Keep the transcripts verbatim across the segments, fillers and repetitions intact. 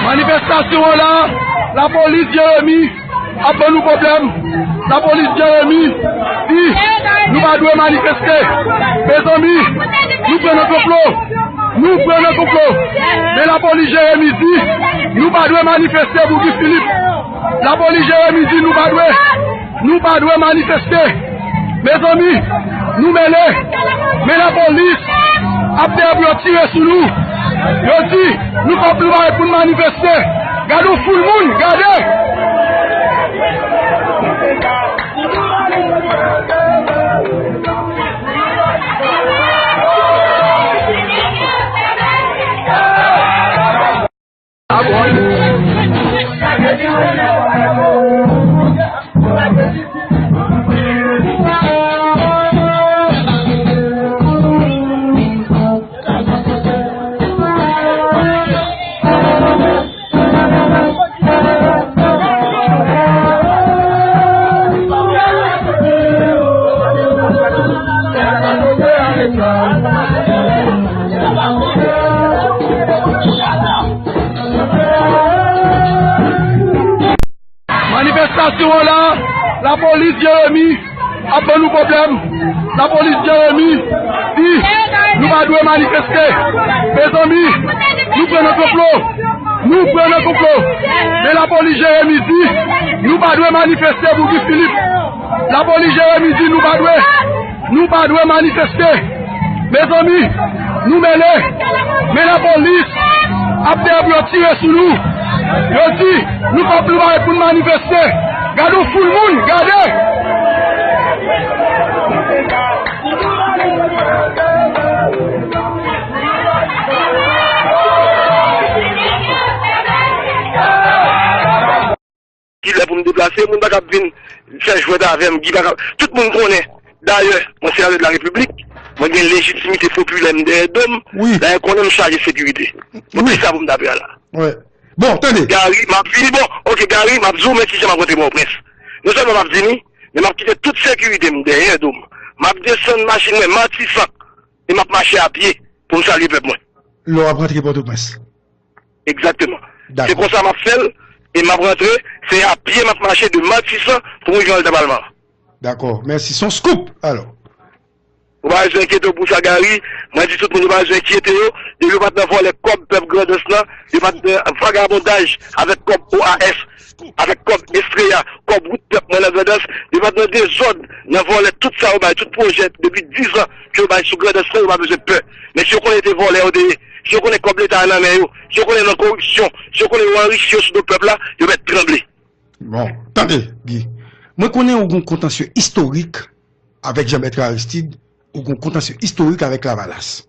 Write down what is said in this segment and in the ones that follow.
Manifestasyon an la, lapolis Jeremi ap ban nou pwoblèm. Lapolis Jeremi di nou pa dwe manifeste. Mezanmi, nou pran nan konplo. Nou pran nan konplo. Men lapolis Jeremi di nou pa dwe manifeste pou Guy Philippe. Lapolis Jeremi di nou pa dwe. Nou pa dwe manifeste. Mezanmi, nou mele. Men lapolis ap dèyè pou yo tire sou nou. Yo di nou p ap lwaye pou n manifeste. Gade yon foul moun, gade. Manifestasyon an la, lapolis Jeremi ap ban nou pwoblèm. Lapolis Jeremi di nou pa dwe manifeste. Mezanmi, nou pran nan konplo. Nou pran nan konplo. Men lapolis Jeremi di nou pa dwe manifeste pou Guy Philippe. Lapolis Jeremi di nou pa dwe. Nou pa dwe manifeste. Mezanmi, nou mele. Men lapolis ap dèyè pou yo tire sou nou. Yo di nou p ap lwaye pou n manifeste. Gade yon foul moun, gade. Ki lè pou m deplase, moun pa kab vin fè jwèt avè m, Guy pa kab, tout moun konnen. Dayè, mwen se senatè de la repiblik, mwen gen lejitimite popilè m dèyè do m. Wi. Dayè konnen m chaje sekirite. Bon, wi, kisa pou m t ap fè la? Wi. Bon, tande. Gary, m ap vini, bon, oke, Gary, m ap di w men kijan m ap rantre Pòtoprens. Non sèlman m ap vini, men m ap kite tout sekirite m dèyè do m. M ap desann machin mwen Matisan e m ap mache a pye pou m salye pèp mwen. Lè w ap rantre Pòtoprens. Egzakteman. Dakò. Se konsa m ap fè l, e m ap rantre, se a pye m ap mache de Matisan pou m rive anndan palman an. Dakò, mèsi. Se yon scoop, alò. Ou pa bezwen enkyete w pou sa, Gary. Mwen di tout moun, yo pa bezwen enkyete yo. Depi yo pa t nan vòlè kòb pèp Grandans lan, yo pa t nan vagabondaj avèk kòb O A S, avèk kòb Estrella, kòb wout pèp mwen nan Grandans, yo pa t nan dezòd, nan vòlè tout sa yo bay, tout pwojè depi diz an ke yo bay sou Grandans lan, yo pa bezwen pè. Men si yo konnen te vòlè yo te ye, si yo konnen kòb leta a nan men yo, si yo konnen nan koripsyon, si yo konnen yo anrichi yo sou do pèp la, yo mèt tranble. Bon, tande, Guy. Mwen konnen ou gon kontansye istorik avèk Jean Bertrand Aristide, ou gon kontansye istorik avèk Lavalas.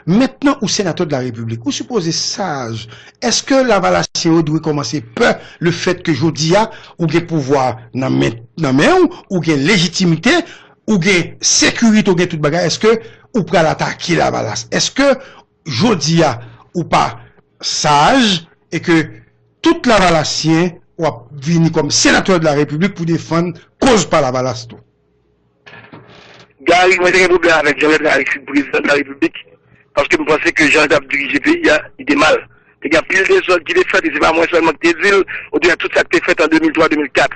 Mentnan ou senatè de la Repiblik, ou sipoze saj. Èske Lavalasyen yo dwe kòmanse pè lefètke jodi a ou gen pouvwa nan men, nan men w, ou gen lejitimite, ou gen sekirite, ou gen tout bagay? Èske ou pral atake Lavalas? Èske jodi a ou pa saj e ke tout Lavalasyen w ap vini kòm senatè de la Repiblik pou defann koz pa Lavalas tou? Gary, mwen te gen pwoblèm avèk Jean Bertrand Aristide, prezidan de la Repiblik, paske m panse ke jan l t ap dirije peyi a, li te mal. Te gen anpil dezòd ki te fèt, e se pa mwen sèlman ki te di l, oubyen tout sa k te fèt an de mil twa, de mil kat.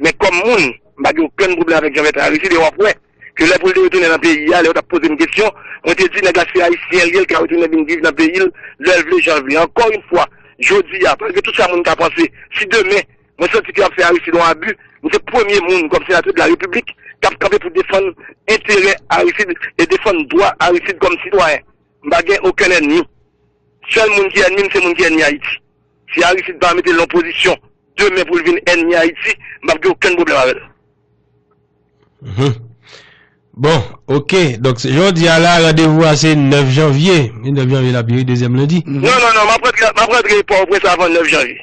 Men kòm moun, m pa gen okenn pwoblèm avèk Jean Bertrand Aristide, e w ap wè ke lè pou l te retounen nan peyi a, lè yo t ap poze m kesyon, mwen te di nèg la se ayisyen l ye, l ka retounen vin viv nan peyi l, lè l vle, jan l vle. Ankò yon fwa, jodi a, malgre tout sa moun ka panse, si demen, mwen santi ke y ap fè Aristide yon abi, m se premye moun, kòm senatè de la Repiblik, k ap kanpe pou defann enterè Aristide e defann dwa Aristide kòm sitwayen. M pa gen okenn ènmi. Sèl moun ki ènmi m, se moun ki ènmi Ayiti. Si Aristide pa mete l nan pozisyon demen pou l vin ènmi Ayiti, m p ap gen okenn pwoblèm avè l. Mhm. Bon, ok. Donk, jodi a la, randevou a se nèf janvye. E nèf janvye la, pi dezyèm lendi. Non, non, non, m ap rantre, m ap rantre Pòtoprens avan nèf janvye.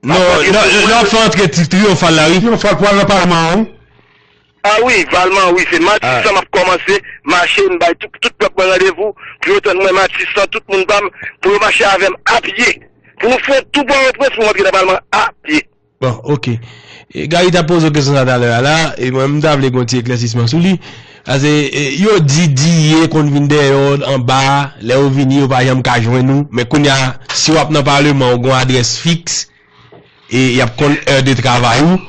Non, non, lè w ap fè antre triyonfal la, wi. Triyonfal pou al nan palman an, wi. Ah wi, palman, wi, se matisan m ap kòmanse mache, m bay tout, tout pèp mwen randevou, pou yo tann mwen matisan, tout moun pa m, pou yo mache avè m apye. Pou nou fè yon tou Pòtoprens, pou m antre nan palman apye. Bon, ok. E, Gary t ap poze w kesyon sa talè a la, e mwen, m ta vle gen yon ti eklèsisman sou li. Paske, e, yo di D A konn vin dèyè w anba, lè yo vini, yo pa janm ka jwenn ou. Men kounye a, si w ap nan palman, ou gen yon adrès fiks, e y ap konn è de travay ou.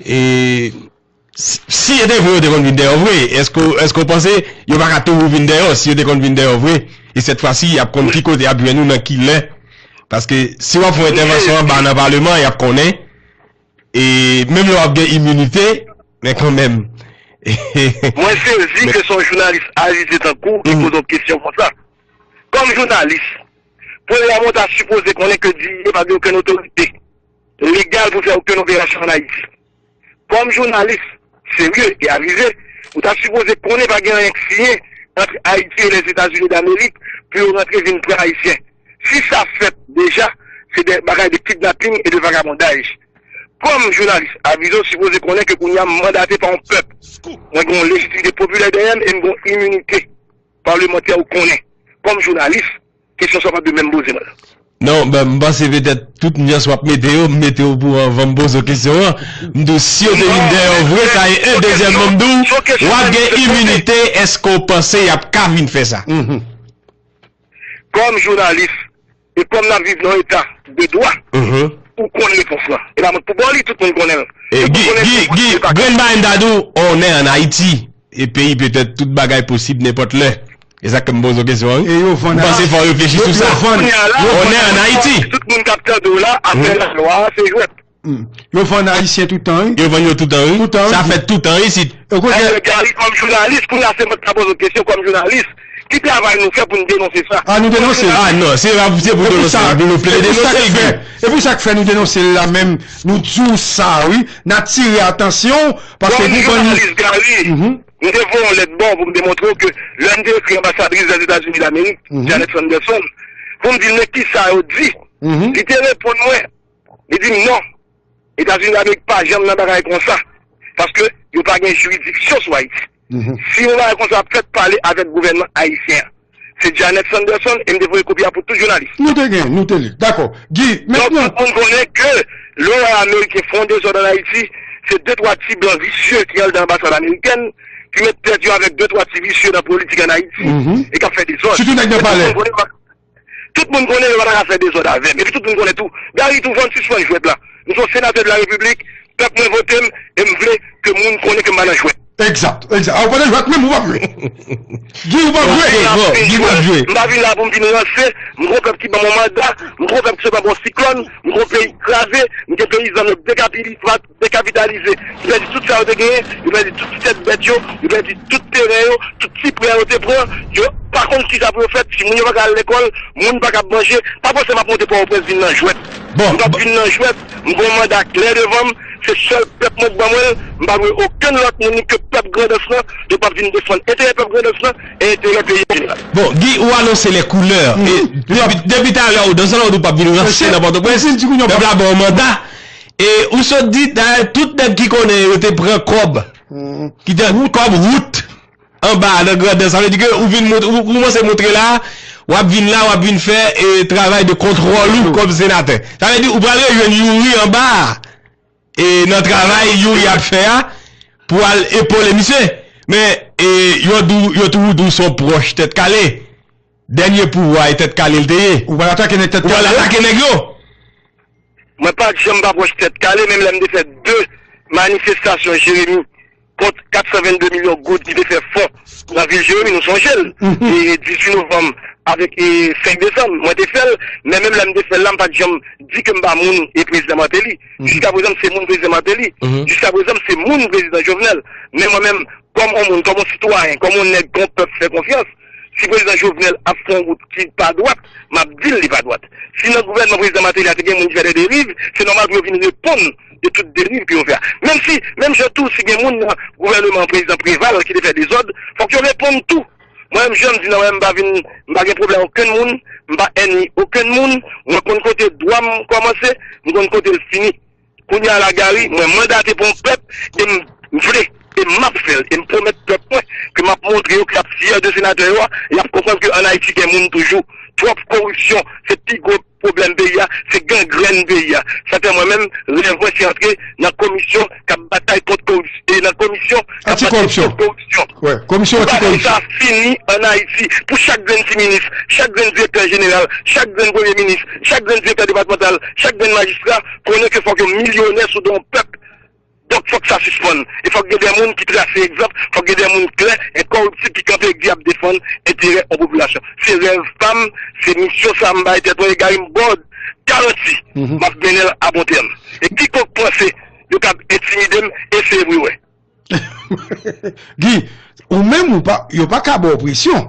E si, si se te vre yo te konn vin dèyè w vre, èske, èske w panse yo pa ka toujou vin dèyè w si yo te konn vin dèyè w vre? E sèt fwa si, y ap konn ki kote y ap jwenn ou, nan ki lè. Paske si w ap fè yon entèvansyon anba nan palman, y ap konnen. E menm lè w ap gen iminite, men kanmenm. Mwen sezi ke se yon jounalis avize tankou w ki poze yon kesyon konsa. Kòm jounalis, premyèman, w ta sipoze konnen ke D A pa gen okenn otorite legal pou fè okenn operasyon ann Ayiti. Kòm jounalis serye e avize, ou ta sipoze konnen pa gen anyen k siyen ant Ayiti e Lèzetazini Damerik pou yo rantre vin pran Ayisyen. Si sa fèt deja, se de bagay de kidnaping e de vagabondaj. Kòm jounalis avize, w sipoze konnen ke kounye a m mandate pa yon pèp. Mwen gen yon lejitimite popilè dèyè m e m gen yon iminite palemantè ou konnen. Kòm jounalis, kesyon sa w pa dwe menm poze mwen. Non, ben, m panse petèt tout nyans w ap mete yo, m mete yo pou anvan m poze w kesyon an. M di w, si yo te vin dèyè w vre, sa e en. Dezyèmman, m di w, w ap gen iminite, èske w panse y ap ka vin fè sa? Kòm jounalis, e kòm n ap viv nan yon eta de dwa, ou konn repons lan. E pa mwen k pou ba w li, tout moun konnen l. Tout moun konnen repons lan. Guy, Guy, Guy, grenn bagay m ta di w, on est en Haïti. E peyi petèt tout bagay posib nenpòt lè. E sa k fè m poze w kesyon an, wi. E yo vann. M panse fò w reflechi sou sa. On est en Haïti. Tout moun k ap tande w la, afè lalwa a, se jwèt. Yo vann Ayisyen toutan, wi. Yo vann yo toutan, wi. Toutan, wi. Sa fèt toutan, wi, isit. Gary, kòm jounalis, kounye a se mwen k ta poze w kesyon kòm jounalis. Ki travay nou fè pou n denonse sa? A, nou denonse. A, non, se pa, se pou denonse, pou nou plede denonse, Guy. E pou sa k fè nou denonse l la menm, nou di w sa, wi. N atire atansyon, paske nou konn. Kòm jounalis, Gary, m te voye yon lèt ba w pou m te montre w ke lè m te ekri anbasadris Lèzetazini Damerik, Janet Sanderson, pou m di l, men kisa yo di? Li te reponn mwen, li di m non. Etazini Damerik pa janm nan bagay konsa. Paske yo pa gen jiridiksyon sou Ayiti. Si yon bagay konsa ap fèt, pale avèk gouvènman ayisyen an. Se Janet Sanderson, e m te voye kopi a pou tout jounalis. Nou te gen, nou te li. Dakò. Guy, mentnan. Donk, tout moun konnen ke lè ameriken fè yon dezòd ann Ayiti, se de twa ti blan visye ki anndan anbasad amerikèn, ki met tèt yo avèk de twa ti visye nan politik ann Ayiti, e k ap fè dezòd. Sitou nèg nan palè. Tout moun konnen yo pa ta ka fè dezòd avè m. Epi tout moun konnen tou, Gary tou vann sispann jwèt la. M se yon senatè de la repiblik, pèp mwen vote m, e m vle ke moun konnen ke m pa nan jwèt. Egzak, egzak. A, ou pa nan jwèt menm, ou p ap jwe. Guy, ou p ap jwe. Guy p ap jwe. M pa vin la pou m vin ranse, m gen yon pèp ki ban m yon manda, m gen yon pèp ki sot anba yon siklòn, m gen yon peyi kraze, m gen peyizan m yo dekapitalize, dekapitalize. Yo pèdi tout sa yo te genyen, yo pèdi tout tèt bèt yo, yo pèdi tout teren yo, tout ti prè yo te pran, yo pa konn kisa pou yo fè, timoun yo pa ka al lekòl, moun pa ka ap manje, pa panse m ap monte Pòtoprens vin nan jwèt. Bon, m p ap vin nan jwèt, m gen yon manda klè devan m, se sèl pèp mwen k ban mwen l, m pa dwe okenn lòt moun ke pèp Grandans lan, donk m ap vin defann enterè pèp Grandans lan e enterè peyi an jeneral. Bon, Guy, ou anonse les couleurs. E depi, depi talè, ou, dan sa, ou di w p ap vin ranse nan Pòtoprens, pèp la ba w manda. E ou sot di, dayè, tout nèg ki konnen yo te pran kòb, ki te kòb wout anba a nan Grandans, sa vle di ke ou vin mont-, ou, ou kòmanse montre la, w ap vin la, w ap vin fè, e, travay de kontwòl ou kòm senatè. Sa vle di ou pral rejwenn Youri anba a, e, nan travay Youri ap fè a, pou al epole misye. Men, e, yo di w, yo toujou di w se yon pwòch Tèt Kale. Dènye pouvwa e Tèt Kale l te ye. Ou pral atake nèg Tèt Kale yo? Ou pral atake nèg yo? Mwen pa t janm pa pwòch Tèt Kale, menm lè m te fè de manifestasyon Jeremi kont kat san vennde milyon goud ki te fè fon nan vil Jeremi, nou sonje l. E dizuit novanm avèk, e, senk desanm, mwen te fè l, men menm lè m te fè l la, m pa t janm di ke m pa moun e prezidan Martelly. Jiska prezan, m se moun prezidan Martelly. Jiska prezan, m se moun prezidan Jovenel. Men mwen menm, kòm yon moun, kòm yon sitwayen, kòm yon nèg ke yon pèp fè konfyans, si prezidan Jovenel ap fè yon wout ki pa dwat, m ap di l li pa dwat. Si nan gouvènman prezidan Martelly a te gen moun ki fè de deriv, se nòmal pou yo vin reponn de tout deriv ke yo fè a. Menm si, menm jan tou, si gen moun nan gouvènman prezidan Preval ki te fè dezòd, fòk yo reponn tou. Mwen menm, jan m di nan, mwen, m pa vin, m pa gen pwoblèm okenn moun, m pa ènmi okenn moun, mwen konn kote dwa m kòmanse, m konn kote l fini. Kounye a la, Gary, mwen mandate pou yon pèp, e m, m vle, e m ap fè l, e m pwomèt pèp mwen ke m ap montre yo ke y ap fyè de senatè yo a, y ap konprann ke ann Ayiti gen moun toujou. Twòp koripsyon, se pi gwo pwoblèm peyi a, se gangrèn peyi a. Sa fè mwen menm, rèv mwen se antre nan komisyon k ap batay kont koripsyon, e nan komisyon k ap batay kont koripsyon. Pou bagay sa fini ann Ayiti, pou chak grenn ti minis, chak grenn direktè jeneral, chak grenn premye minis, chak grenn direktè depatmantal, chak grenn majistra konnen ke fòk yo milyonè sou do yon pèp. Donk, fòk sa sispann. E fòk gen de moun ki trase egzanp, fòk gen de moun klè, enkòriptib ki kanpe e ki ap defann enterè yon popilasyon. Se rèv pa m, se misyon sa a m bay tèt mwen, e Gary m ba w garanti, m ap mennen l a bon tèm. E kikòk panse yo kab entimide m, eseye pou yo wè. Guy, ou menm ou pa, yo pa ka ba w presyon.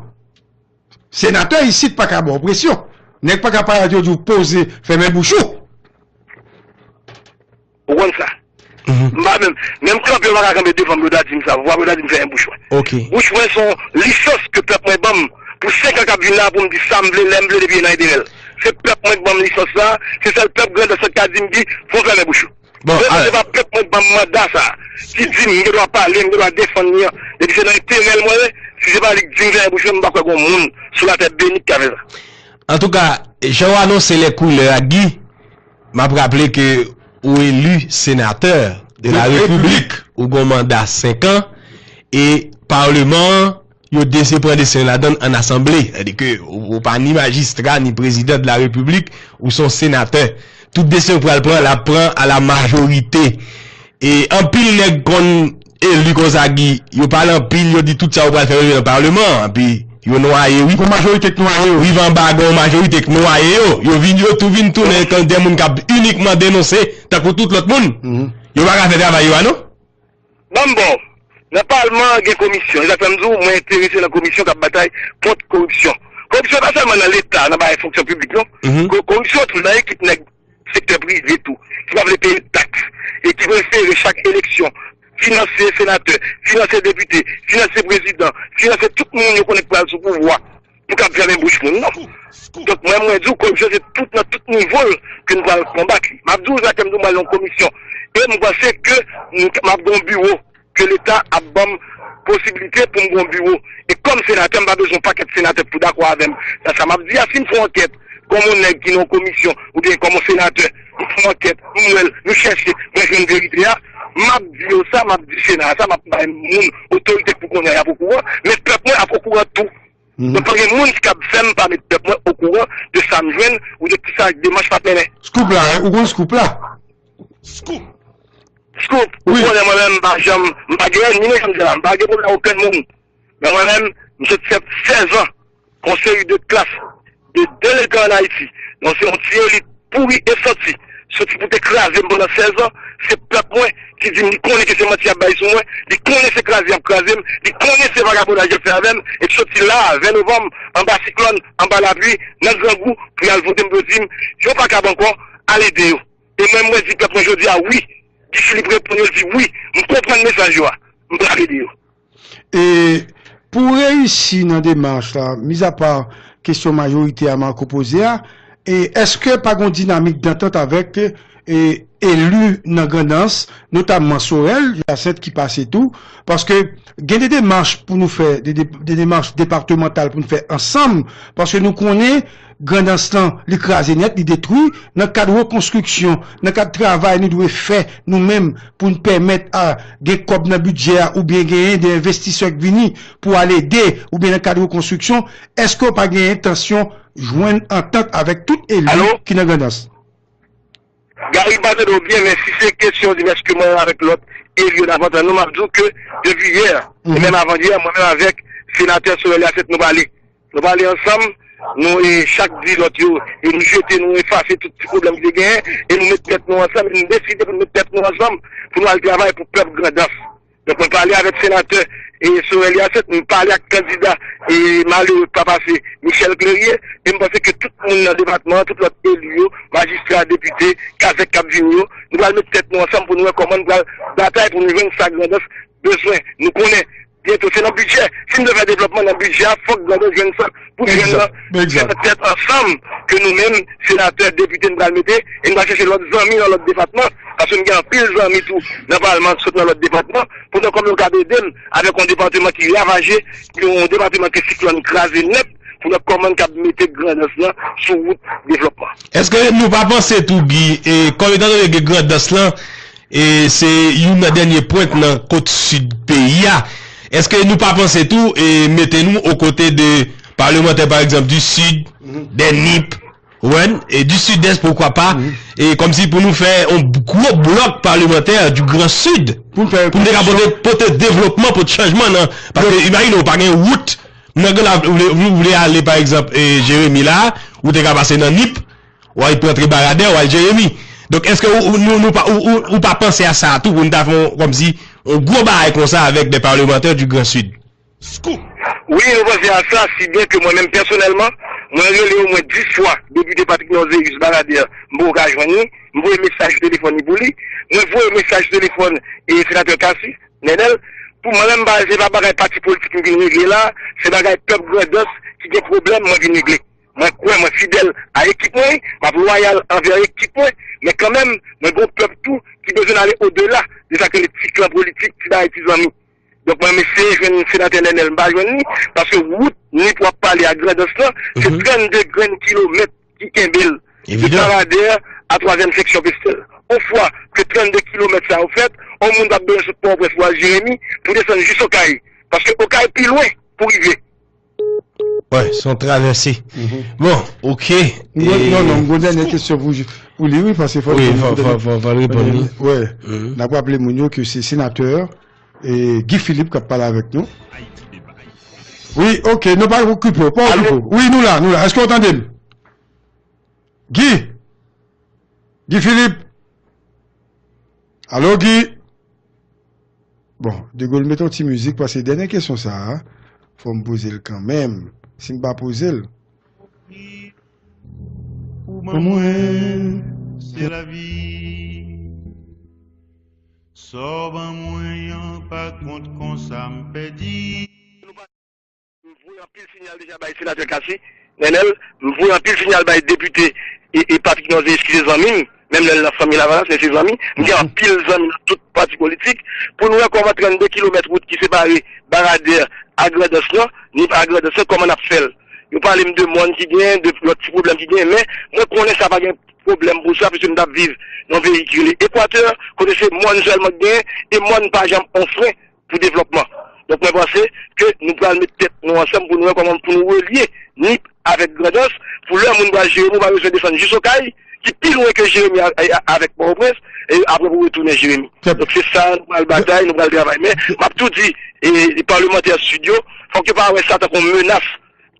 Senatè isit pa ka ba w presyon. Nèg pa ka parèt yo di w poze, fèmen bouch ou. Ou konn sa. M pa menm, menm kanpe yo pa ka kanpe devan m pou yo ta di m sa, pou yo ta di m fèmen bouch mwen. Bouch mwen se yon lisans ke pèp mwen ban m pou senk an k ap vin la pou m di sa m vle, lè m vle, depi nan enterè l. Se pèp mwen k ban m lisans la, se sèl pèp Grandans lan k ka di m, Guy, fò w fèmen bouch ou. Bon, men se pa pèp mwen k ban m manda sa a, ki di m m gen dwa pale, m gen dwa defann li an. Depi se nan enterè l mwen ye, si se pa li k di m fèmen bouch mwen, m pa kwè gen yon moun sou latè beni k ka fè sa. Antouka, jan w anonse lè koulè a, Guy, m ap raple ke ou eli senatè de la repiblik, ou gen yon manda senk an, e palman an, yo desi pran desen ladann an asanble. Sètadi ke ou, ou pa ni majistra, ni prezidan de la repiblik, ou se yon senatè. Tout desen ou pral pran, l ap pran a la majorite. E anpil nèg konn eli konsa, Guy, yo pale anpil, yo di tout sa yo pral fè yo nan palman an, epi yo nwaye, wi. Gon majorite k nwaye yo. Rive anba, gon majorite k nwaye yo. Yo vin, yo tou vin tounen kon de moun k ap inikman denonse, tankou tout lòt moun. Yo pa ka fè travay yo a, non? Ban m ba w. Nan palman an, gen komisyon. E sa k fè m di w, mwen enterese nan komisyon k ap batay kont koripsyon. Koripsyon pa sèlman nan Leta, nan bagay fonksyon piblik, non. Ko-, koripsyon tou nan ekip nèg sektè prive tou, ki pa vle peye taks, e ki prefere chak eleksyon finanse senatè, finanse depite, finanse prezidan, finanse tout moun yo konnen k pral sou pouvwa pou k ap fèmen bouch moun, non. Donk, mwen, mwen di w, koripsyon se tout nan tout nivo l ke n pral konbat li. M ap di w, sa ke m di w, m pral nan yon komisyon. E m panse ke m, m ap gen yon biwo ke Leta ap ban m posiblite pou m gen yon biwo. E kòm senatè, m pa bezwen yon pakèt senatè pou dakò avè m nan sa m ap di a. Si m fè yon ankèt, kòm yon nèg ki nan yon komisyon, oubyen kòm yon senatè, m fè yon ankèt, m wè l, nou chèche, mwen jwenn verite a, m ap di yo sa, m ap di Sena a sa, m ap bay moun otorite k pou konnen y ap okouran, men pèp mwen ap okouran tou. Donk, pa gen moun ki kab fè m pa met pèp mwen okouran de sa m jwenn ou de kisa demach m ap mennen. Scoop la, hein? Ou konn scoop la? Scoop. Scoop, ou konnen mwen menm, m pa janm, m pa gen ènmi, non, jan m di la, m pa gen pwoblèm ak okenn moun. Men mwen menm, m sot fè sèz an, yon seri de klas, de delegan ann Ayiti. Donk, se yon ti elit pouri e santi, soti pou te kraze m pandan sèz an, se pèp mwen ki di m li konnen ke se manti y ap bay sou mwen, li konnen se kraze y ap kraze m, li konnen se vagabondaj y ap fè avè m, e k soti la a, ven novanm, anba siklòn, anba lapli, nan grangou, pou y al vote m, pou yo di m, yo pa kab ankò, al ede yo. E mwen, mwen di pèp mwen jodi a, wi, Guy Philippe reponn yo, l di, wi, m konprann mesaj yo a, m pral ede yo. E pou w reyisi nan demach la, mizapa kesyon majorite a Marco poze a, e èske pa gen yon dinamik dantant avèk e, eli nan Grandans, notamman Sorel, Jacinthe ki pase tou? Paske gen de demach pou nou fè, de, de, de demach depatmantal pou nou fè ansanm, paske nou konnen Grandans lan, li kraze nèt, li detwi. Nan kad rekonstriksyon, nan kad travay nou dwe fè nou menm pou n pèmèt a gen kòb nan bidjè a oubyen genyen de envestisè k vini pou al ede oubyen nan kad rekonstriksyon, èske w pa gen entansyon jwenn antant avèk tout eli ki nan Grandans? Gary, m pa tande w byen, men si se kesyon w di m èske mwen menm avèk lòt eli yo n ap antann nou, m ap di w ke depi yè, e menm avan yè, mwen menm avèk senatè Sorel Jacinthe nou pale. Nou pale ansanm, nou e chak di lòt yo, e nou jete, nou efase tout ti pwoblèm ki te genyen, e nou met tèt nou ansanm, e nou deside pou nou met tèt nou ansanm, pou nou al travay pou pèp Grandans. Donk, mwen pale avèk senatè e Sorel Hyacinthe, m pale ak kandida e malere k pa pase Michel Clerier, e m panse ke tout moun nan depatman an, tout lòt eli yo, majistra, depite, kazèk k ap vini yo, nou pral met tèt nou ansanm pou nou wè kòman nou pral batay pou nou jwenn sa Grandans bezwen. Nou konnen byento se nan bidjè. Si n vle fè devlòpman nan bidjè a, fòk Grandans jwenn sa pou jwenn nan. Se nan tèt ansanm ke nou menm, senatè, depite, n pral mete, e n pral chèche lòt zanmi nan lòt depatman, paske n gen anpil zanmi tou nan palman ki sot nan lòt depatman, pou nou wè kòman yo kab ede n avèk yon depatman ki ravaje, yon depatman ke siklòn kraze nèt, pou nou wè kòman n kab mete Grandans lan sou wout devlòpman. Èske nou pa panse tou, Guy, e kòm etandone ke Grandans lan, e se youn nan dènye pwent nan kot sid peyi a, èske nou pa panse tou, e mete nou okote de palmantè, pa egzanp, di Sid, de Nip, ou konprann, e di Sidès, poukwa pa, e kòmsi pou nou fè yon gwo blòk palmantè di Gran Sid, pou nou te ka pote, pote devlopman, pote chanjman nan, paske imajine w pa gen wout, nan Gran Lav, ou vle, ou vle ale, pa egzanp, e Jeremi la, ou te ka pase nan Nip, w al rantre Baradè, w al Jeremi. Donk, èske ou, ou, nou, nou pa, ou, ou, ou pa panse a sa tou, pou nou ta fè yon, kòmsi, yon gwo bagay konsa avèk de palmantè di Gran Sid? Wi, nou panse a sa, si byen ke mwen menm pèsonèlman, mwen rele omwen dis fwa depite Patrick Norzeus Baradè, m poko ka jwenn li, m voye mesaj telefòn li pou li, mwen voye mesaj telefòn e senatè Cassy, Nènèl, pou mwen menm, pa, se pa bagay pati politik m vin regle la, se bagay pèp Grandans ki gen pwoblèm mwen vin regle. Mwen kwè, mwen fidèl a ekip mwen, m ap lwayal anvè ekip mwen, men kanmenm, mwen gen yon pèp tou ki bezwen ale odela de sa k rele ti klan politik, ti bagay, ti zanmi. Donk, mwen eseye jwenn senatè Nènèl, m pa jwenn li, paske wout Nip w ap pale a Grandans lan, se trannde grenn kilomèt ki kenbe l, de Baradè a twazyèm seksyon Pestèl. Yon fwa ke trannde kilomèt sa yo fèt, yon moun p ap bezwen sot Pòtoprens pou al Jeremi, pou desann jis Okay, paske Okay pi lwen pou rive. Wi, se yon travèse. Bon, oke. Non, non, non, m gen yon dènye kesyon pou, pou li, wi, paske fò l reponn li. Wi, n ap raple moun yo ke se senatè, e, Guy Philippe k ap pale avèk nou. Wi, oke, nou pa okipe w, pa okipe w. Wi, nou la, nou la. Èske w tande m? Guy? Guy Philippe? Alo, Guy? Bon, De Gaulle, met yon ti mizik, paske dènye kesyon sa a, fò m poze l kanmenm. Si m pa poze l. Ou ban mwen, se lavi. Sa w ban mwen an pa kont konsa m pèdi. M voye anpil sinyal deja bay senatè Cassy, Nènèl, m voye anpil sinyal bay depite e, e Patrick Norzeus ki se zanmi m, menm lè l nan fanmi Lavalas, men se zanmi. M gen anpil zanmi nan tout pati politik. Pou nou wè kòman trannde kilomèt wout ki separe Baradè a Grandans lan, Nip a Grandans lan, kòman n ap fè l. Yo pale m de mòn ki genyen, de lòt ti pwoblèm ki genyen, men mwen konnen sa pa gen pwoblèm pou sa, piske m t ap viv nan yon peyi ki rele Ekwatè, kote se mòn sèlman k genyen, e mòn pa janm on fren pou devlòpman. Donk, mwen panse ke nou pral met tèt nou ansanm pou nou wè kòman pou nou relye Nip avèk Grandans, pou lè moun pral Jeremi, ou pa bezwen desann jis Okay, ki pi lwen ke Jeremi a, a, avèk Pòtoprens, e apre pou retounen Jeremi. Donk, se sa, nou pral batay, nou pral travay. Men, m ap tou di, e, e palmantè Sid yo, fòk yo pa wè sa tankou yon menas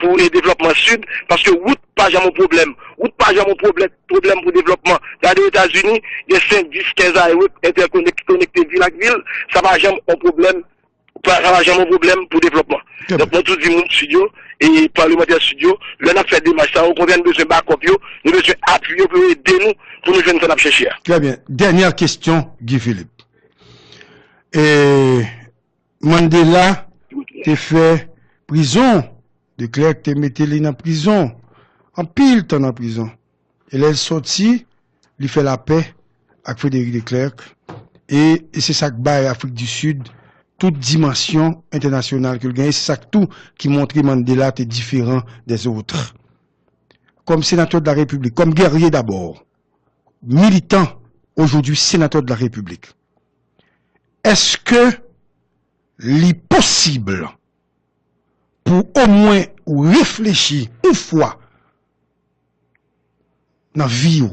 pou, e, devlòpman Sid, paske wout pa janm yon pwoblèm. Wout pa janm yon pwoblèm, pwoblèm pou devlòpman. Gade Etazini, gen senk, dis, kenz highway entèkonek-, ki konekte vil ak vil, sa pa janm yon pwoblèm, pa, sa pa janm yon pwoblèm pou devlòpman. Donk, mwen tou di moun Sid yo, e palmantè Sid yo, lè n ap fè demach sa, okontrè, nou bezwen bakòp yo, nou bezwen apui yo pou yo ede nou, pou nou jwenn sa n ap chèche a. Trè byen. Dènyè kesyon, Guy Philippe. E, Mandela te fè prizon. De Klerk te mete li nan prizon. Anpil tan nan prizon. E lè l sòti, li fè lapè ak Frederick de Klerk. E, e se sa k bay Afrik di Sid tout dimansyon entènasyonal ke l genyen. Se sa k tou ki montre Mandela te diferan des autres. Comme sénateur de la République, comme guerrier d'abord, militant, aujourd'hui sénateur de la République, est-ce que li posib pou omwen ou reflechi yon fwa nan vi w,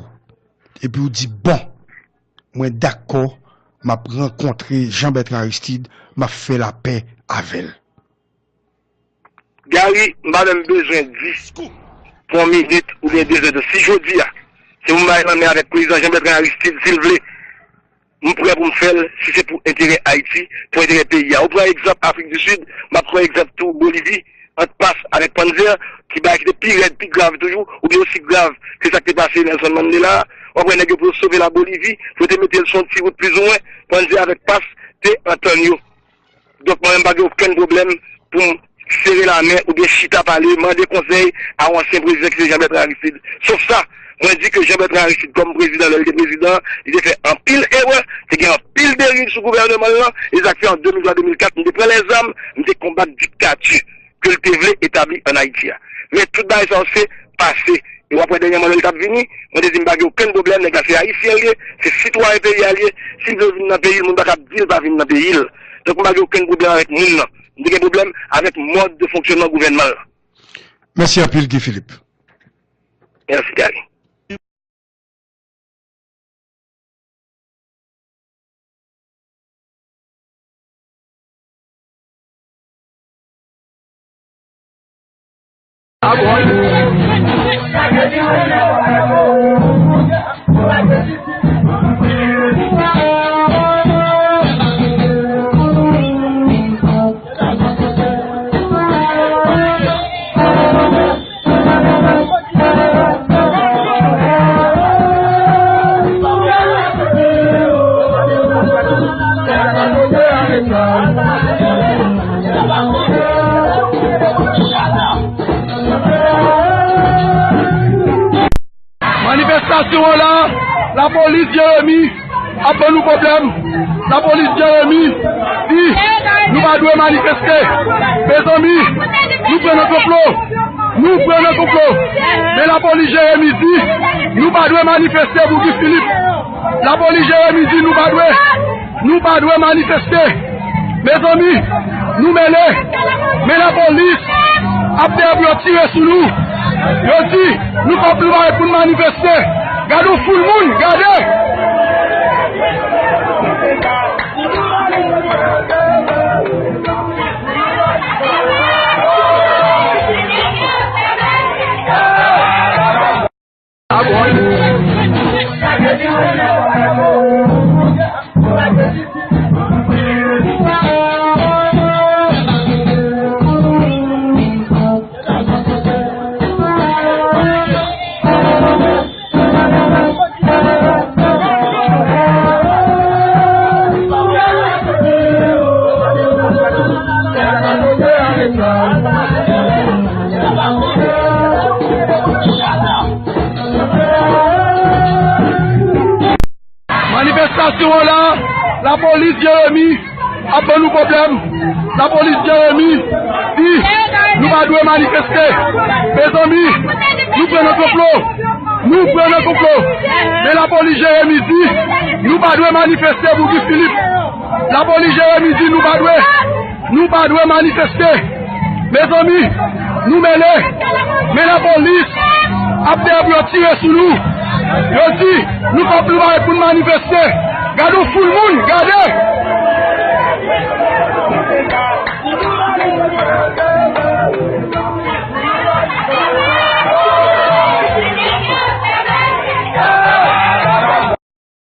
epi w di, bon, mwen dakò, m ap rankontre Jean Bertrand Aristide, m ap fè lapè avè l? Gary, m pa menm bezwen di pou yon minit oubyen de zè de tan. Si jodi a, se pou m bay lanmen avèk prezidan Jean Bertrand Aristide, si l vle, m prè pou m fè l si se pou enterè Ayiti, pou enterè peyi a. Ou pran egzanp Afrik di Sid, m ap pran egzanp tou Bolivi, ant Paz avèk Panzer, ki bagay ki te pi rèd, pi grav toujou, oubyen osi grav ke sa k te pase Nelson Mandela a. W ap wè nèg yo pou yo sove la Bolivi, pou yo te mete l sou yon ti wout plizoumwen, Panzer avèk Paz te antann yo. Donk, mwen menm, m pa gen okenn pwoblèm pou m sere lamen oubyen chita pale, mande konsèy a yon ansyen prezidan ki se Jean Bertrand Aristide. Sof sa, mwen di ke Jean Bertrand Aristide, kòm prezidan, lè li te prezidan, li te fè anpil erè, te gen anpil deriv sou gouvèneman l lan, e sa k fè an de mil twa, de mil kat, m te pran lèzam, m te konbat diktati ke l te vle etabli ann Ayiti a. Men tout bagay sa yo se pase. E w ap wè dènyèman lè l t ap vini, mwen te di m pa gen okenn pwoblèm, nèg la se ayisyen l ye, se sitwayen peyi a l ye. Si l vle vin nan peyi l, moun pa ka ap di l pa vin nan peyi l. Donk m pa gen okenn pwoblèm avèk moun nan. M te gen pwoblèm avèk mòd de fonksyònman gouvènman l lan. Mèsi anpil, Guy Philippe. Mèsi, Gary. Manifestasyon an la, lapolis Jeremi ap ban nou pwoblèm. Lapolis Jeremi di nou pa dwe manifeste. Mezanmi, nou pran nan konplo. Nou pran nan konplo. Men lapolis Jeremi di nou pa dwe manifeste pou Guy Philippe. Lapolis Jeremi di nou pa dwe, nou pa dwe manifeste. Mezanmi, nou mele. Men lapolis ap dèyè pou yo tire sou nou. Yo di nou pa pli parèt pou n manifeste. Gade yon foul moun, gade! Manifestasyon an la, lapolis Jeremi ap ban nou pwoblèm. Lapolis Jeremi di nou pa dwe manifeste. Mezanmi, nou pran nan konplo. Nou pran nan konplo. Men lapolis Jeremi di nou pa dwe manifeste pou Guy Philippe. Lapolis Jeremi di nou pa dwe. Nou pa dwe manifeste. Mezanmi, nou mele. Men lapolis ap dèyè pou yo tire sou nou. Yo di nou pa pli parèt pou n manifeste. Gade yon foul moun, gade!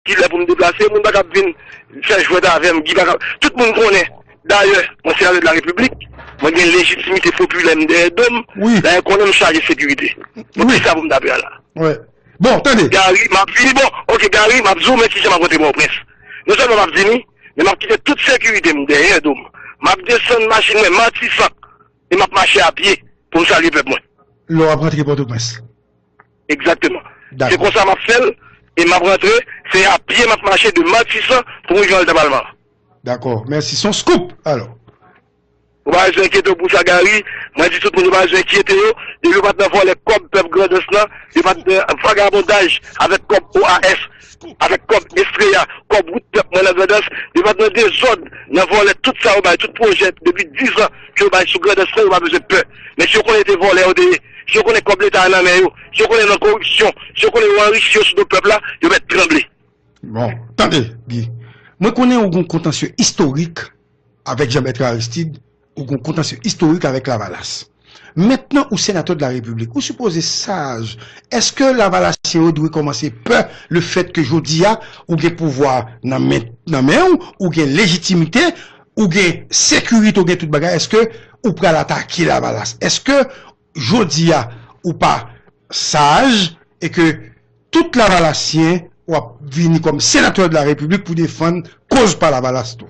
Ki lè pou m deplase, moun pa ka ap vin fè jwèt avè m, Guy pa ka, tout moun konnen. Dayè, mwen senatè de la Repiblik, mwen gen lejitimite popilè m dèyè do m, wi, dayè konnen m chaje sekirite. Poukisa pou m t ap la? Wi. Bon, tande. Gary, m ap vini, bon, oke, Gary, m ap di w, men kijan m ap rantre Pòtoprens. Non sèlman m ap vini, men m ap kite tout sekirite m dèyè do m. M ap desann machin mwen, Matisan, e m ap mache a pye pou m salye pèp mwen. Lè w ap rantre Pòtoprens. Egzakteman. Se konsa m ap fè l, e m ap rantre, se a pye m ap mache de Matisan pou m rive anndan palman an. Dakò, mèsi. Se yon scoop, alò. Ou pa bezwen enkyete w pou sa, Gary. Mwen di tout moun yo pa bezwen enkyete yo. Depi yo pa t nan vòlè kòb pèp Grandans lan, yo pa t nan vagabondaj avèk kòb O A S, avèk kòb Estrella, kòb wout pèp mwen nan Grandans, yo pa t nan dezòd, nan vòlè tout sa yo bay, tout pwojè depi diz an ke yo bay sou Grandans lan, yo pa bezwen pè. Men si yo konnen se vòlè yo te ye, si yo konnen kòb leta a nan men yo, si yo konnen nan koripsyon, si yo konnen yo anrichi yo sou do pèp la, yo mèt tranble. Bon, tande, Guy. Mwen konnen ou gen yon kontansye istorik avèk Jean Bertrand Aristide, ou gen yon kontansye istorik avèk Lavalas. Mentnan ou senatè de la Repiblik, ou sipoze saj. Èske Lavalas Ayisyen yo dwe kòmanse pè lefèt ke jodi a, ou gen pouvwa nan men, nan men w, ou gen lejitimite, ou gen sekirite, ou gen tout bagay. Èske ou pral atake Lavalas? Èske jodi a, ou pa saj e ke tout Lavalasyen w ap vini kòm senatè de la Repiblik pou defann koz pa Lavalas tou?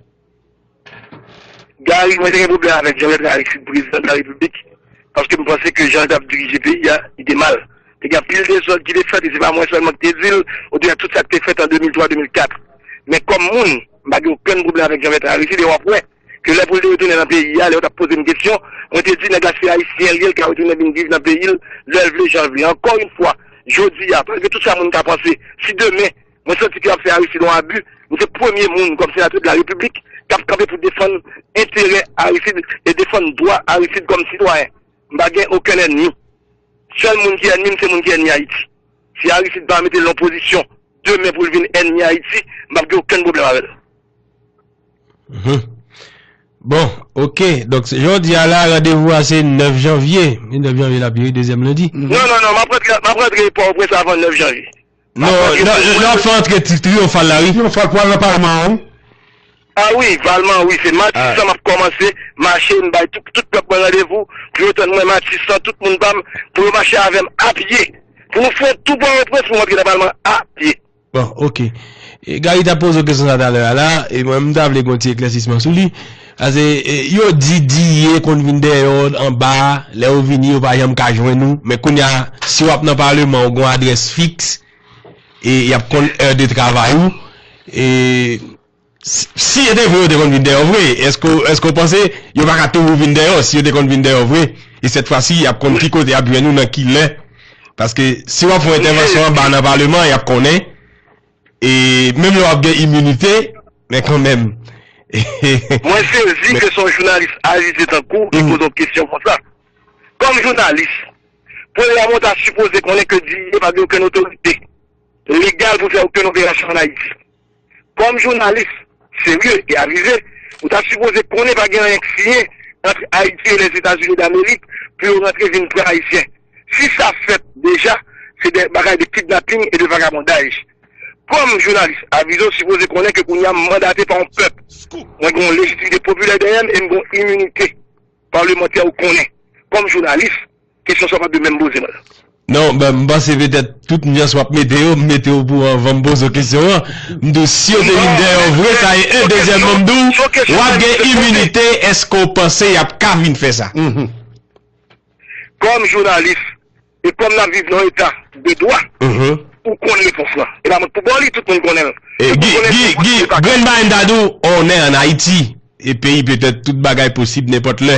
Gary, mwen te gen pwoblèm avèk Jean-Bertrand Aristide, prezidan de la Repiblik, paske m panse ke jan l t ap dirije peyi a, li te mal. Te gen anpil dezòd ki te fèt, e se pa mwen sèlman ki te di l, ototou tout sa k te fèt an de mil twa, de mil kat. Men kòm moun, m pa gen okenn pwoblèm avèk Jean-Bertrand Aristide, e w ap wè ke lè pou l te retounen nan peyi a, lè yo t ap poze m kesyon, mwen te di nèg la se ayisyen l ye, l ka retounen vin viv nan peyi l, lè l vle, jan l vle. Ankò yon fwa, jodi a, malgre tout sa moun ka panse, si demen, mwen santi ke y ap fè Aristide yon abi, m se premye moun, kòm senatè de la Repiblik, k ap kanpe pou defann enterè Aristide e defann dwa Aristide kòm sitwayen. M pa gen okenn ènmi. Sèl moun ki ènmi m, se moun ki ènmi Ayiti. Si Aristide pa mete l nan pozisyon demen pou l vin ènmi Ayiti, m p ap gen okenn pwoblèm avè l. Mhm. Bon, ok. Donk, jan w di a la, randevou a se nèf janvye. E nèf janvye l ap ye, wi, dezyèm lendi. Non, non, non, m ap rantre, m ap rantre Pòtoprens avan nèf janvye. Non, non, non, w ap fè antre triyonfal la, wi. Triyonfal pou al nan palman an, wi. A wi, palman, wi, se Matisan m ap kòmanse mache, m bay tout, tout pèp mwen randevou, pou yo tann mwen Matisan, tout moun pa m, pou yo mache avè m apye. Pou nou fè yon tou Pòtoprens pou m antre nan palman apye. Bon, ok. E, Gary t ap poze w kesyon sa talè a la, e mwen, m ta vle gen yon ti eklèsisman sou li. Paske, e, yo di D A konn vin dèyè w anba, lè yo vini, yo pa janm ka jwenn ou. Men kounye a, si w ap nan paleman, ou gen yon adrès fiks, e y ap konn è de travay ou. E, si, si se te vre, yo te konn vin dèyè w vre, èske, èske w panse yo pa ka toujou vin dèyè w si yo te konn vin dèyè w vre? E sèt fwa si, y ap konn ki kote y ap jwenn ou, nan ki lè? Paske si w ap fè yon entèvansyon anba nan paleman, y ap konnen. E menm lè w ap gen iminite, men kanmenm. Mwen sezi ke se yon jounalis avize tankou w ki poze yon kesyon konsa. Kòm jounalis, premyèman, w ta sipoze konnen ke D A pa gen okenn otorite legal pou fè okenn operasyon ann Ayiti. Kòm jounalis serye e avize, ou ta sipoze konnen pa gen anyen k siyen ant Ayiti e Lèzetazini Damerik pou yo rantre vin pran Ayisyen. Si sa fèt deja, se de bagay de kidnaping e de vagabondaj. Kòm jounalis avize, w sipoze konnen ke kounye a m mandate pa yon pèp. Mwen gen yon lejitimite popilè dèyè m e m gen yon iminite palemantè, ou konnen. Kòm jounalis, kesyon sa w pa dwe menm poze mwen. Non, ben, m panse petèt tout nyans w ap mete yo, m mete yo pou anvan m poze w kesyon an. M di w, si yo te vin dèyè w vre, sa e en. Dezyèmman, m di w, w ap gen iminite, èske w panse y ap ka vin fè sa? Kòm jounalis, e kòm n ap viv nan yon eta de dwa, ou konn repons lan. E pa mwen k pou ba w li, tout moun konnen l. Guy, Guy, Guy, grenn bagay m ta di w, on est en Haïti. E peyi petèt tout bagay posib nenpòt lè.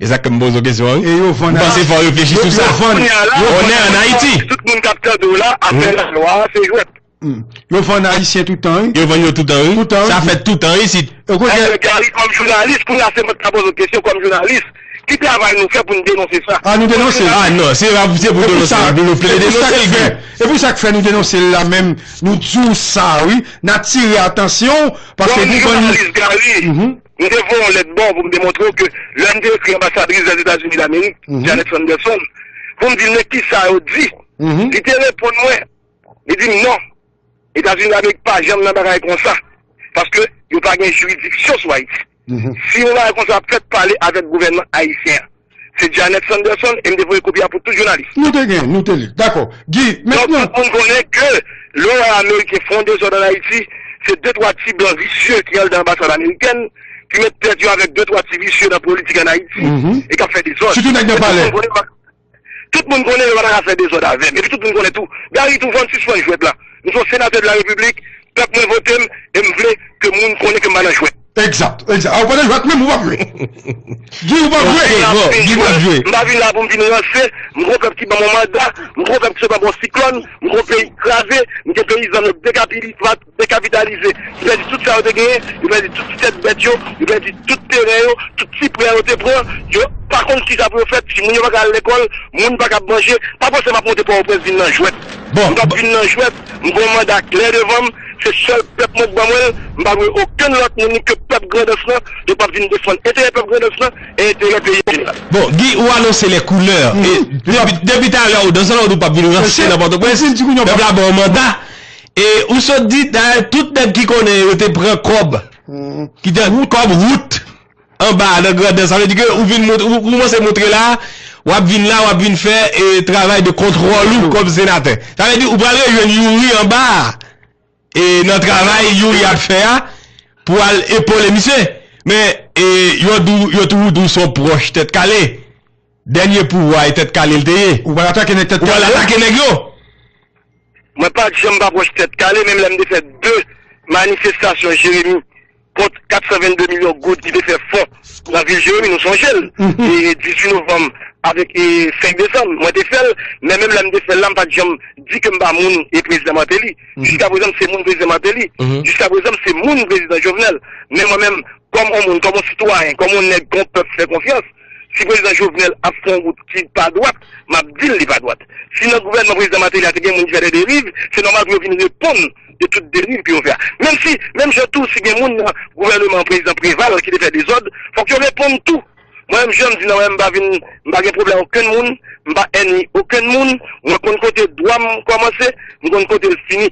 E sa k fè m poze w kesyon an, wi. M panse fò w reflechi sou sa. On est en Haïti. Tout moun k ap tande w la, afè lalwa a, se jwèt. Yo vann Ayisyen toutan, wi. Yo vann yo toutan, wi. Sa fèt toutan, wi, isit. Okontrè. Gary, kòm jounalis, kounye a se mwen k ta poze w kesyon kòm jounalis. Ki travay nou fè pou n denonse sa? A, nou denonse l. A, non, se pa pou, se pou denonse l. Nou vle denonse l, Guy. E pou sa k fè nou denonse l la menm, nou di w sa, wi. N atire atansyon w, paske nou vann. Kòm jounalis, Gary, m te voye yon lèt ba w pou m te montre w ke lè m te ekri anbasadris Lèzetazini Damerik, Janet Sanderson, pou m di l men kisa yo di. Li te reponn mwen, li di m non, Etazini Damerik pa janm nan bagay konsa, paske yo pa gen jiridiksyon sou Ayiti. Si yon bagay konsa ap fèt, pale avèk gouvènman ayisyen an. Se Janet Sanderson, e m te voye kopi a pou tout jounalis. Nou te gen, nou te li. Dakò. Guy, mentnan. Donk, tout moun konnen ke lè w wè Ameriken fè yon dezòd ann Ayiti, se de twa ti blan visye ki anndan anbasad amerikèn, ki met tèt yo avèk de twa ti visye nan politik ann Ayiti, e k ap fè dezòd. Sitou nèg nan palè. Tout moun konnen yo pa ta ka fè dezòd avè m. Epi tout moun konnen tou, Gary tou fò n sispann jwèt la. M se yon senatè de la repiblik, pèp mwen vote m, e m vle ke moun konnen ke m pa nan jwèt. Egzak, egzak. A, ou pa nan jwèt menm, ou p ap jwe. Di ou p ap jwe. Bon, Guy p ap jwe. M pa vin la pou m vin ranse, m gon pèp ki ban m yon manda, m gon pèp ki sot anba yon siklòn, m gon peyi kraze, m gen peyizan m yo dekapitalize, dekapitalize. Yo pèdi tout sa yo te genyen, yo pèdi tout ti tèt bèt yo, yo pèdi tout teren yo, tout ti prè yo te pran, yo pa konn kisa pou yo fè, timoun yo pa ka al lekòl, moun pa ka ap manje, pa panse m ap monte Pòtoprens vin nan jwèt. M p ap vin nan jwèt, m gen yon manda klè devan m, Se sèl pèp mwen k ban mwen l, m pa dwe okenn lòt moun ke pèp Grandans lan, yo p ap vin defann enterè pèp Grandans lan e enterè peyi an jeneral. Bon, Guy, ou anonse les couleurs. E depi, depi talè, ou nan zòn, ou p ap vin ranse nan Pòtoprens. Pèp la ba w manda. E ou sot di, dayè, tout nèg ki konnen yo te pran kòb, ki te kòb wout anba a nan Grandans. Sa vle di ke ou vin mont-, ou, ou kòmanse montre la, w ap vin la, w ap vin fè, e, travay de kontwòl ou kòm senatè. Sa vle di ou pral rejwenn Youri anba a, e, nan travay Youri ap fè a, pou al epole misye. Men, e, yo di w, yo toujou di w se yon pwòch Tèt Kale. Dènye pouvwa e Tèt Kale l te ye. Ou pral atake nèg Tèt Kale. Ou pral atake nèg yo. Mwen pa t janm pa pwòch Tèt Kale, menm lè m te fè de manifestasyon Jeremi kont kat san vennde milyon goud ki te fè fon nan vil Jeremi, nou sonje l. E dizuit novanm avèk, e, senk desanm, mwen te fè l, men menm lè m te fè l la, m pa t janm di ke m pa moun e prezidan Martelly. Jiska prezan, m se moun prezidan Martelly. Jiska prezan, m se moun prezidan Jovenel. Men mwen menm, kòm yon moun, kòm yon sitwayen, kòm yon nèg ke yon pèp fè konfyans, si prezidan Jovenel ap fè yon wout ki pa dwat, m ap di l li pa dwat. Si nan gouvènman prezidan Martelly a te gen moun ki fè de deriv, se nòmal pou yo vin reponn de tout deriv ke yo fè a. Menm si, menm jan tou, si gen moun nan gouvènman prezidan Préval ki te fè dezòd, fòk yo reponn tou. Mwen menm, jan m di nan, mwen, m pa vin, m pa gen pwoblèm okenn moun, m pa ènmi okenn moun, mwen konn kote dwa m kòmanse, m konn kote l fini.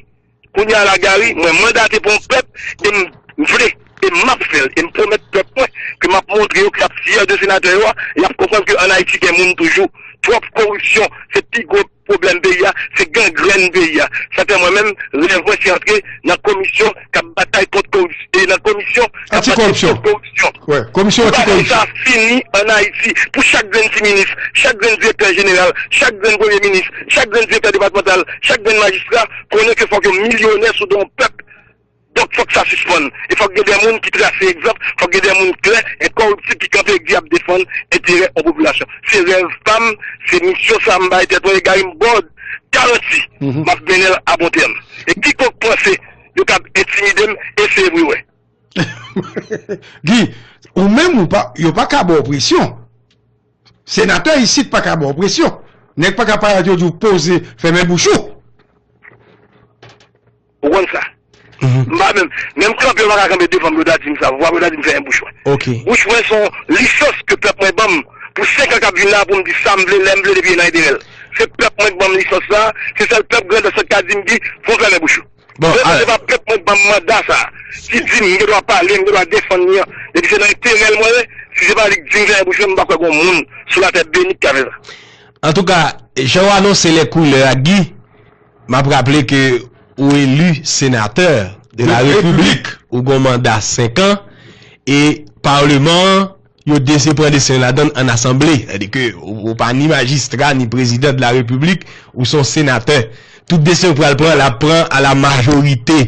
Kounye a la, Gary, mwen mandate pou yon pèp, e m vle, e m ap fè l, e m pwomèt pèp mwen ke m ap montre yo ke y ap fyè de senatè yo a, y ap konprann ke ann Ayiti gen moun toujou. Twòp koripsyon, se pi gwo pwoblèm peyi a, se gangrèn peyi a. Sa fè mwen menm, rèv mwen se antre nan komisyon k ap batay kont koripsyon, e nan komisyon k ap batay kont koripsyon. Wi, komisyon antikoripsyon. Pou bagay sa fini ann Ayiti, pou chak grenn ti minis, chak grenn direktè jeneral, chak grenn premye minis, chak grenn direktè depatmantal, chak grenn majistra, konnen ke fòk yo milyonè sou do yon pèp. Donk, fòk sa sispann. E fòk gen de moun ki trase egzanp, fòk gen de moun klè, enkoriptib ki kanpe e k di y ap defann enterè yon popilasyon. Se rèv pa m, se misyon sa m bay tèt mwen, e Gary m ba w garanti, m ap mennen l a bon tèm. E kikonk panse yo kab entimide m, eseye pou yo wè. Guy, ou menm, ou pa, yo pa ka ba w presyon. Senatè isit pa ka ba w presyon. Nèg pa ka parèt yo di w poze, fèmen bouch ou. Ou konn sa. M pa menm, menm kanpe, yo pa ka kanpe devan m, yo ta di m sa. Vwa, yo ta di m fèmen bouch mwen. Bouch mwen se yon lisans ke pèp mwen ban m pou senk an k ap vin la, pou m di sa m vle, lè m vle, depi nan enterè l. Se pèp mwen k ban m lisans sa, se sèl pèp Grandans lan k ka di m, Guy, fò w fèmen bouch ou. Bon, men se pa pèp mwen k ban m manda sa, ki di m m gen dwa pale, m gen dwa defann li an. Depi se nan enterè l mwen ye, si se pa li k di m fèmen bouch mwen, m pa kwè gen yon moun sou latè beni k ka fè sa. Antouka, jan w anonse lè koulè a, Guy, m ap raple ke ou eli senatè de la Repiblik, ou gen yon manda senk an, e paleman an, yo de-, se pran desen ladan l ann asanble. Sètadi ke ou, ou pa ni majistra, ni prezidan de la Repiblik, ou se yon senatè. Tout desen ou pral pran, l ap pran a la majorite.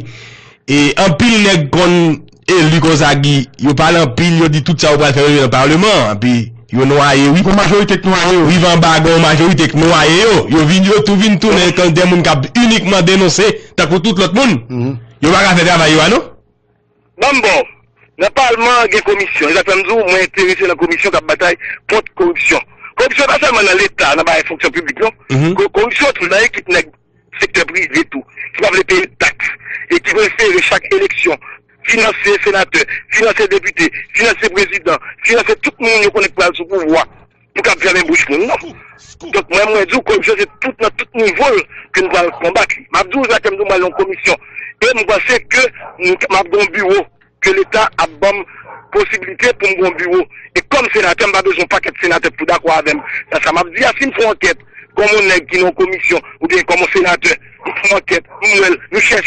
E anpil nèg konn eli konsa, Guy, yo pale anpil, yo di tout sa ou pral fè yo nan paleman an, epi yo nwaye, wi. Gon majorite k nwaye yo. Rive anba, gon majorite k nwaye yo. Yo vin, yo tou vin tounen kon de moun k ap inikman denonse, tankou tout lòt moun. Yo pa ka fè travay yo a, non. Ban m ba w. Nan palman an gen komisyon. E sa k fè m di w, mwen enterese nan komisyon k ap batay kont koripsyon. Koripsyon pa sèlman nan Leta, nan bagay fonksyon piblik, non. Ko-, koripsyon tou nan ekip nèg sektè prive tou, ki pa vle peye taks, e ki prefere chak eleksyon finanse senatè, finanse depite, finanse prezidan, finanse tout moun yo konnen k pral sou pouvwa pou k ap fèmen bouch moun, non. Donk, mwen, mwen di w, koripsyon se tout, nan tout nivo l ke n pral konbat li. M ap di w, sa ke m di w, m pral nan yon komisyon. E m panse ke m, m ap gen yon biwo, ke Leta ap ban m posiblite pou m gen yon biwo. E kòm senatè, m pa bezwen yon pakèt senatè pou dakò avè m nan sa m ap di a. Si m fè yon ankèt, kòm yon nèg ki nan yon komisyon, oubyen kòm yon senatè, m fè yon ankèt, m wè l, nou chèche